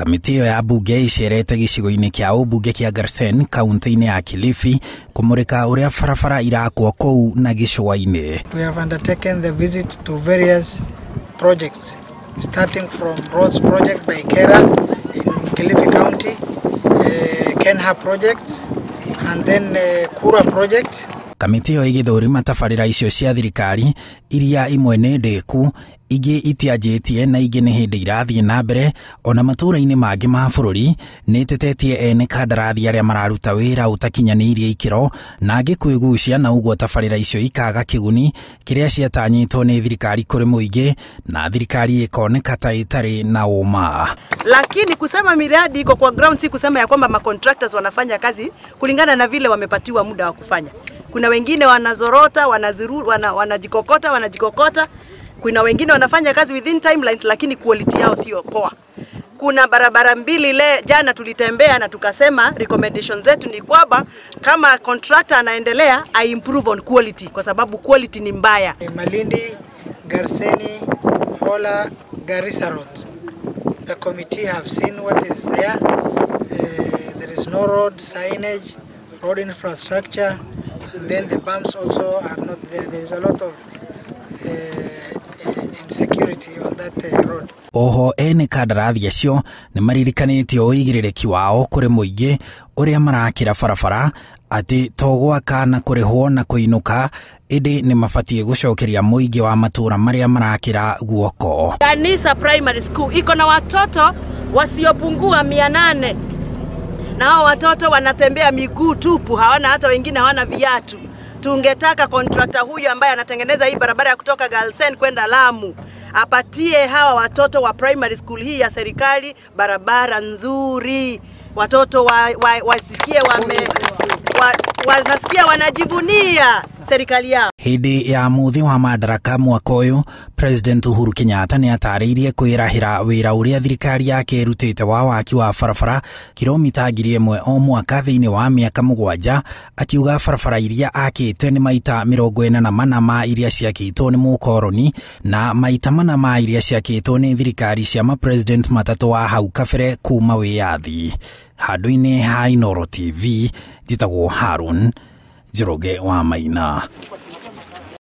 Kamĩtĩ ĩyo ya mbunge ĩcerete gĩcigo-inĩ kĩa ũmbunge kĩa Garsen kaunti-inĩ ya Kilifi kũmũrĩka ũrĩa barabara irakwo kũu na gĩcũa-inĩ. We have undertaken the visit to various projects starting from roads project by KeRRA in Kilifi County, KeNHA projects and then Kura project. Kamĩtĩ ĩyo ĩgĩthũrima tabarĩra icio cia thirikari iria imwe nĩ ndĩku, ingĩ itianjĩtie na ingĩ nĩ hĩndĩ irathiĩ na mbere ona matũũra-inĩ mangĩ ma bũrũri. Nĩ ĩtetetie ene kandarathi arĩa mararuta wĩra ũtakinyanĩirie ikĩro na angĩ kwĩgucia, na ũguo tabarĩra icio ikaga kĩguni kĩrĩa ciatanyĩtwo nĩ thirikari kũrĩ mũingĩ, na thirikari ĩkoneka ta ĩtarĩ na ũma. Lakini kusema miradi iko kwa ground si kusema ya kwamba macontractors wanafanya kazi kulingana na vile wamepatiwa muda wa kufanya. Kuna wengine wanazorota, wanajikokota, wanajikokota. Kuna wengine wanafanya kazi within timelines lakini quality yao sio poa. Kuna barabara mbili le jana tulitembea na tukasema recommendations zetu ni kwamba kama contractor anaendelea I improve on quality kwa sababu quality ni mbaya. Malindi, Garseni, Hola, Garissa Road. The committee have seen what is there. There is no road signage, road infrastructure, and then the bumps also are not there. There is a lot of insecurity on that road. Oho ene kandarathi acio nĩ maririkanĩtio ũigĩrĩrĩki wao kũrĩ mũingĩ ũrĩa marakĩra barabara atĩ to gwaka na kũrĩhwo na kũinũka, ĩndĩ nĩ mabatiĩ gũcokeria mũingĩ wa matũũra marĩa marakĩra guoko. Kanisa Primary School iko na watoto wasiopungua 800 na hao watoto wanatembea miguu tupu, hawana hata wengine hawana viatu. Tungetaka contractor huyu ambaye anatengeneza hii barabara ya kutoka Garsen kwenda Lamu apatie hawa watoto wa primary school hii ya serikali barabara nzuri. Watoto wasikie wanasikia wanajivunia serikali yao. Hĩndĩ ya mũthĩ wa madaraka mwaka ũyũ, President Uhuru Kenyatta nĩ atarĩirie kwĩrahĩra wĩra ũrĩa thirikari yake ĩrutĩte wa waki wa barabara kilomita 1000 o mwaka thĩinĩ wa mĩaka 7, akiuga barabara iria akĩte nĩ maita 44 ma iria ciakĩtwo nĩ mũkoroni na maita 4 ma iria ciakĩtwo nĩ thirikari cia mapresident matatũ wa hau kabere kuma wĩyathi. Handũ-inĩ ha Inooro TV, njĩtagwo Harun Njoroge wa Maina.